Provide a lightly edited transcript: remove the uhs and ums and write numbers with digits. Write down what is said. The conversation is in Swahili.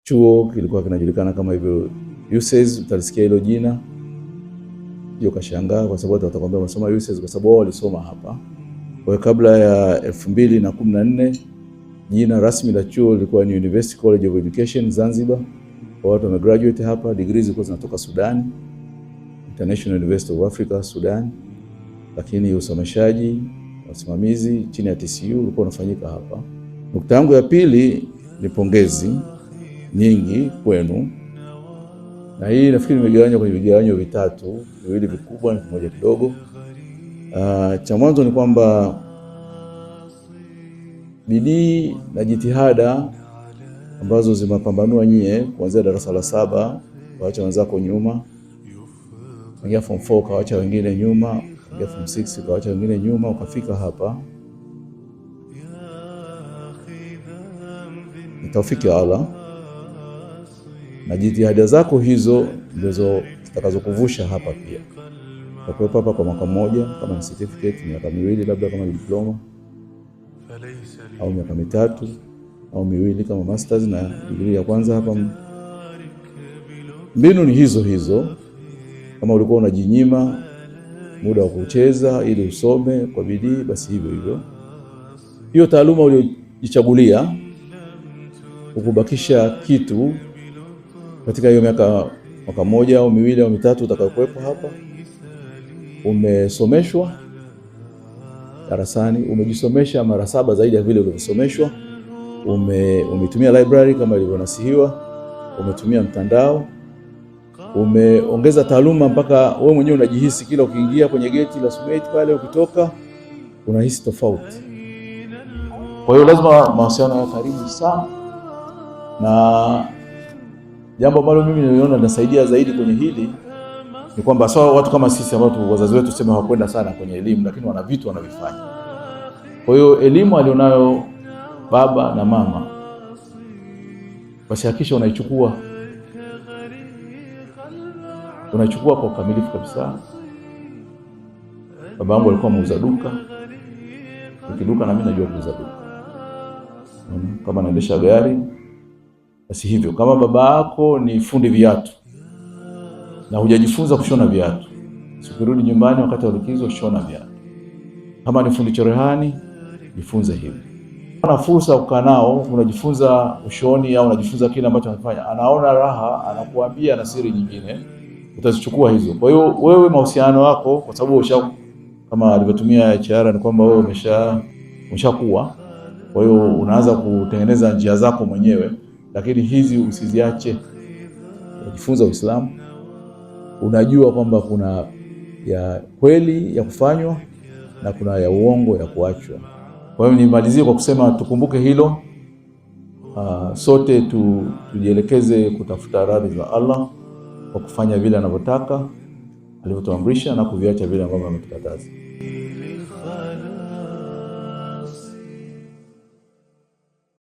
Chuo kilikuwa kinajulikana kama hivyo USAIDS, utalisikia hilo jina hiyo kashangaa, kwa sababu watu watakwambia wamesoma USAIDS kwa sababu wao walisoma hapa. Kwa hiyo kabla ya 2014 jina rasmi la chuo lilikuwa ni University College of Education Zanzibar. Kwa watu wamegraduate hapa, degrees zilikuwa zinatoka Sudan, International University of Africa Sudan, lakini usomeshaji, wasimamizi chini ya TCU ulikuwa unafanyika hapa. Nukta yangu ya pili ni pongezi nyingi kwenu, na hii nafikiri nimegawanywa kwenye vigawanyo vitatu, viwili vikubwa na kimoja kidogo. Cha mwanzo ni kwamba bidii na jitihada ambazo zimepambanua nyie kuanzia darasa la saba, waacha wenzako nyuma, ingia form 4 kawacha wengine nyuma, ingia form 6 kawacha wengine nyuma, ukafika hapa, ni taufiki ya Allah, na jitihada zako hizo ndizo zitakazokuvusha hapa pia. Utakuwepo hapa kwa mwaka mmoja kama ni certificate, miaka miwili labda kama ni diploma, au miaka mitatu au miwili kama masters na degree ya kwanza hapa. Mbinu ni hizo hizo. Kama ulikuwa unajinyima muda wa kucheza ili usome kwa bidii, basi hivyo hivyo. Hiyo taaluma uliyojichagulia ukubakisha kitu katika hiyo miaka mwaka mmoja au miwili au mitatu utakayokuwepo hapa, umesomeshwa darasani, umejisomesha mara saba zaidi ya vile ulivyosomeshwa, umetumia library kama ilivyonasihiwa, umetumia mtandao, umeongeza taaluma mpaka wewe mwenyewe unajihisi kila ukiingia kwenye geti la SUMAIT pale, ukitoka unahisi tofauti. Kwa hiyo lazima mahusiano ya karibu sana, na jambo ambalo mimi niliona linasaidia zaidi kwenye hili ni kwamba sawa, watu kama sisi ambao wazazi wetu sema hawakwenda sana kwenye elimu, lakini wana vitu wanavifanya. Kwa hiyo elimu alionayo baba na mama, basi hakikisha unaichukua unaichukua kwa ukamilifu kabisa. Baba yangu alikuwa muuza duka, nikiduka na mimi najua kuuza duka. Kama naendesha gari basi hivyo. Kama baba yako ni fundi viatu na hujajifunza kushona viatu, ukirudi nyumbani wakati wa likizo shona viatu. Kama ni fundi cherehani, jifunze hivyo. Ana fursa ya kukaa nao, unajifunza ushoni au unajifunza kile ambacho anafanya, anaona raha, anakuambia na siri nyingine, utazichukua hizo. Kwa hiyo wewe mahusiano yako, kwa sababu usha kama alivyotumia HR ni kwamba wewe umeshakuwa, kwa hiyo unaanza kutengeneza njia zako mwenyewe, lakini hizi usiziache. Unajifunza Uislamu, unajua kwamba kuna ya kweli ya kufanywa na kuna ya uongo ya kuachwa. Kwa hiyo nimalizie kwa kusema tukumbuke hilo. Sote tujielekeze kutafuta radhi za Allah kwa kufanya vile anavyotaka alivyotuamrisha na kuviacha vile ambavyo ametukataza.